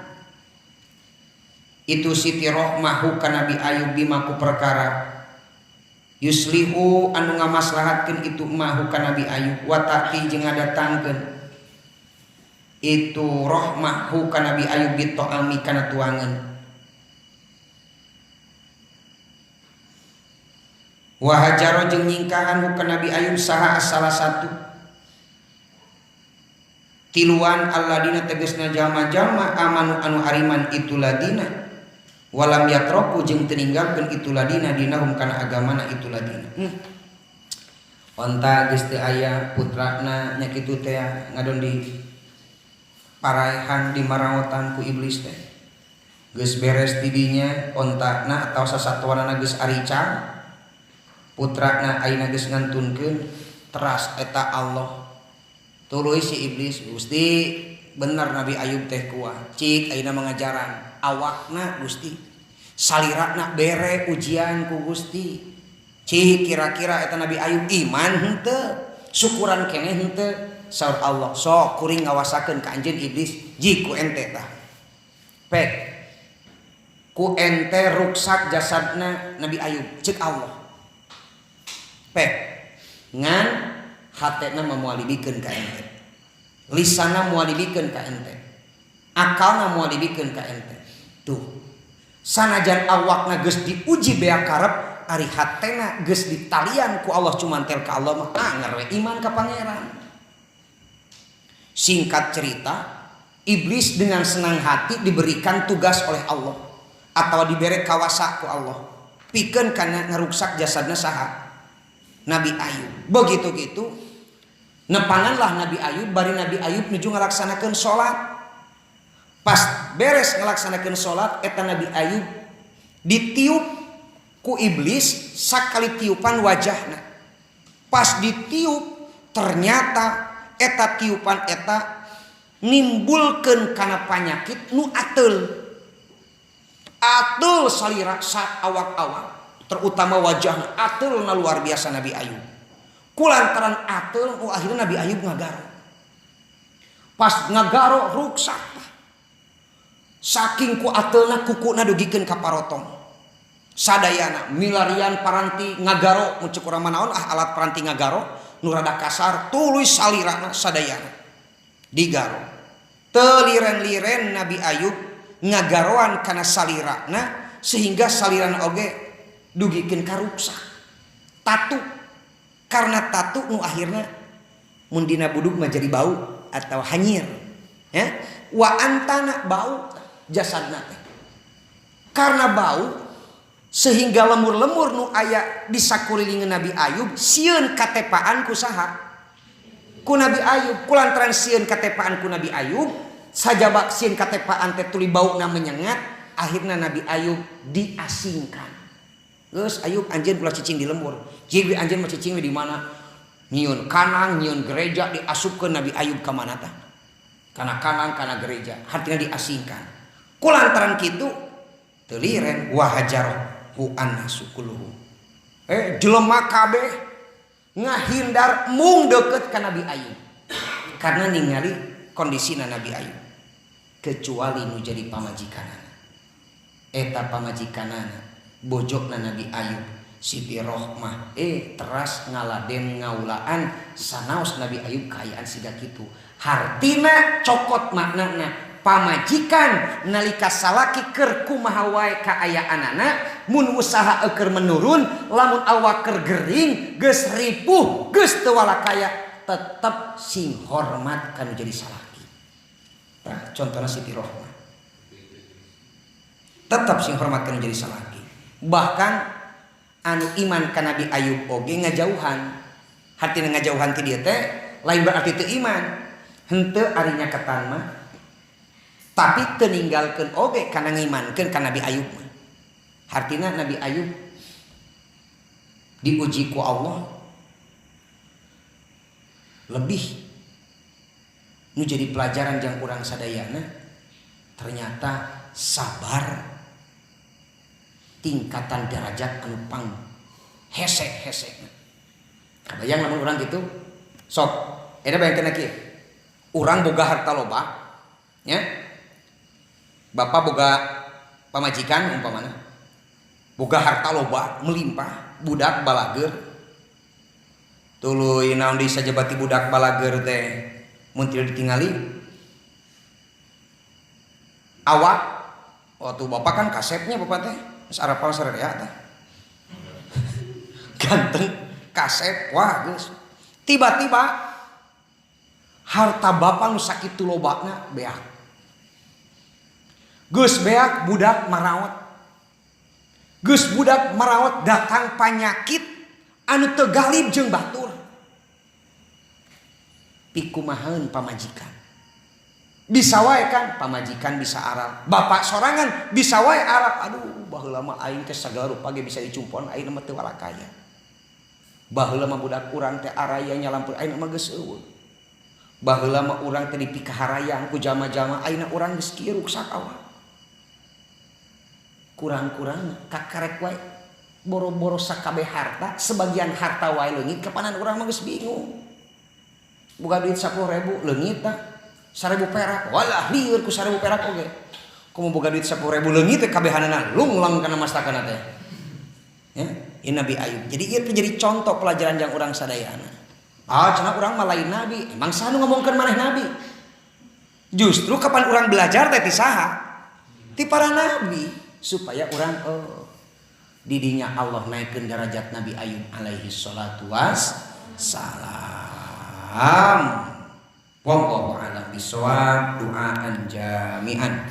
itu Siti Rohmah hu ka Nabi Ayub bima ku perkara yuslihu anu ngamaslahatkeun itu mahu ka Nabi Ayub wa ta'ti jeung ngadatangkeun itu rohmah hu ka Nabi Ayub bito'ami kana tuangan wa hajaro jeung nyingkahan hu ka Nabi Ayub saha salah satu tiluan alladina tegasna jalma-jalma amanu anu ariman itu ladina walam yatroku jeung teu ninggalkeun itu ladina dinahum kana agamana itu ladina. Onta geus teu aya putrana nya kitu teh ngadon di paraehan di maraotan ku iblis teh geus beres didinya ontana atau sasatuanana geus aricang putrana ayeuna geus ngantunkeun teras eta Allah tuluy si iblis Gusti bener Nabi Ayub teh kuah cik ayeuna mengajaran awakna Gusti salirana bere ujian ku Gusti cik kira-kira eta Nabi Ayub iman henteu syukuran keneh henteu saur Allah sok kuring ngawasakeun ka anjeun iblis ji ku ente tah pek ku ente ruksak jasadna Nabi Ayub cek Allah pek Ngan hatena mah moal dibikeun ka ente, lisanna moal dibikeun ka ente, akalna moal dibikeun ka ente. Tuh, sanajan awakna geus diuji beak karep, ari hatena geus ditalian ku Allah cumantel ka Allah mah anger we iman ka Pangeran. Singkat cerita, iblis dengan senang hati diberikan tugas oleh Allah atau diberi kawasa ku Allah pikeun kana ngaruksak jasadna saha? Nabi Ayub. Begitu gitu nepanganlah Nabi Ayub, bari Nabi Ayub nuju ngalaksanakeun salat. Pas beres ngalaksanakeun salat, eta Nabi Ayub ditiup ku iblis sakali tiupan wajahna. Pas ditiup, ternyata eta tiupan eta nimbulkeun kana panyakit nu ateul. Ateul salira sa awak-awak, terutama wajahna ateul na luar biasa Nabi Ayub. Kulantaran ateul, oh, akhirnya Nabi Ayub ngagaro. Pas ngagaro, ruksak. Saking ku ateulna, kukuna dugikeun ka parotong. Sadayana milarian paranti ngagaro, mun cek urang mah naon ah, alat paranti ngagaro nu rada kasar, tuluy salirana sadayana digaro. Teu liren-liren Nabi Ayub ngagaroan kana salirana sehingga salirana oge dugikeun ka ruksak tatu. Karena tatu nu akhirna mun dina budug mah jadi bau atau hanyir ya, wa antana bau jasadna teh. Karena bau sehingga lemur-lemur nu aya di sakulilingan Nabi Ayub sieun katepaan ku saha? Ku Nabi Ayub. Kulantaran sieun katepaan ku Nabi Ayub, sajabak sieun katepaan teh tuluy bauna menyengat, akhirnya Nabi Ayub diasingkan. Geus Ayub, anjeun ulah cicing di lembur. Jig anjeun mah cicing di mana? Nyieun kanang, nyieun gereja, diasupkeun Nabi Ayub ka mana tah? Kana kanang, kana gereja. Artinya diasingkan. Kulantaran kitu teu liren wahajarohu annasu kulluhum. Jelema kabeh ngahindar mung deket ka Nabi Ayub. Karena ningali kondisina Nabi Ayub. Kecuali nu jadi pamajikanana. Eta pamajikanana, bojokna Nabi Ayub, Siti Rohmah, teras ngaladen ngaulaan sanaos Nabi Ayub kaayaan siga kitu. Hartina cokot maknana, pamajikan nalika salaki keur kumaha wae kaayaanana, mun usaha keur menurun, lamun awak keur gering, geus ripuh, geus teu walakaya, tetep sing hormat kanu jadi salaki. Tah, contohna Siti Rohmah tetep sing hormat kanu jadi salaki. Bahkan anu iman ka Nabi Ayub oge ngajauhan. Hartina ngajauhan ti dieu teh lain berarti teu iman, henteu, ari nyaketan mah, tapi teu ninggalkeun oge kana ngimankeun ka Nabi Ayub mah. Hartina Nabi Ayub diuji ku Allah lebih, nu jadi pelajaran jang urang sadayana, ternyata sabar tingkatan derajat anu pang hese-hese. Kabayang lamun urang gitu sok eta, bayangkeun kieu, urang boga harta loba nya, bapak boga pamajikan umpamana, boga harta loba melimpah, budak balageur, tuluy naon deui, sajabati budak balageur teh mun tidak ditingali awak. Waktu bapak kan kasepnya, bapak teh geus arapal sararea teh, ganteng, kasep, wah geus. Tiba-tiba harta bapak nu sakitu lobana beak. Geus beak, budak marawat. Geus budak marawat, datang panyakit anu teu galib jeung batur. Pikumahaeun pamajikan? Bisa wae kan pamajikan bisa aral, bapak sorangan bisa wae aral. Aduh, baheula mah aing teh sagala rupa ge bisa dicumpon, ayeuna mah teu walakaya. Baheula mah budak urang teh araya nyalampeur, ayeuna mah geus euweuh. Baheula mah urang teh dipikaharayang ku jalma-jalma, ayeuna urang geus kieu, ruksak awak. Kurang-kurang kakarek wae boro-boro sakabeh harta, sebagian harta wae leungit, kapanan urang mah geus bingung. Boga duit 10.000 leungit tah, 1.000 perak walah lieur ku 1.000 perak oge. Komo boga duit 10.000 leungit teh, kabehanana lunglang kana mastakana teh ya. Ya, Nabi Ayub. Jadi ieu jadi contoh pelajaran yang urang sadayana. Ah, cenah urang mah lain nabi. Emang saha nu ngomongkeun maneh nabi? Justru kapan urang belajar teh ti saha? Ti para nabi, supaya urang, oh, didinya Allah naikkeun derajat Nabi Ayub alaihi salatu was salam. Wallahu a'lam bishawab. Duaan jami'an.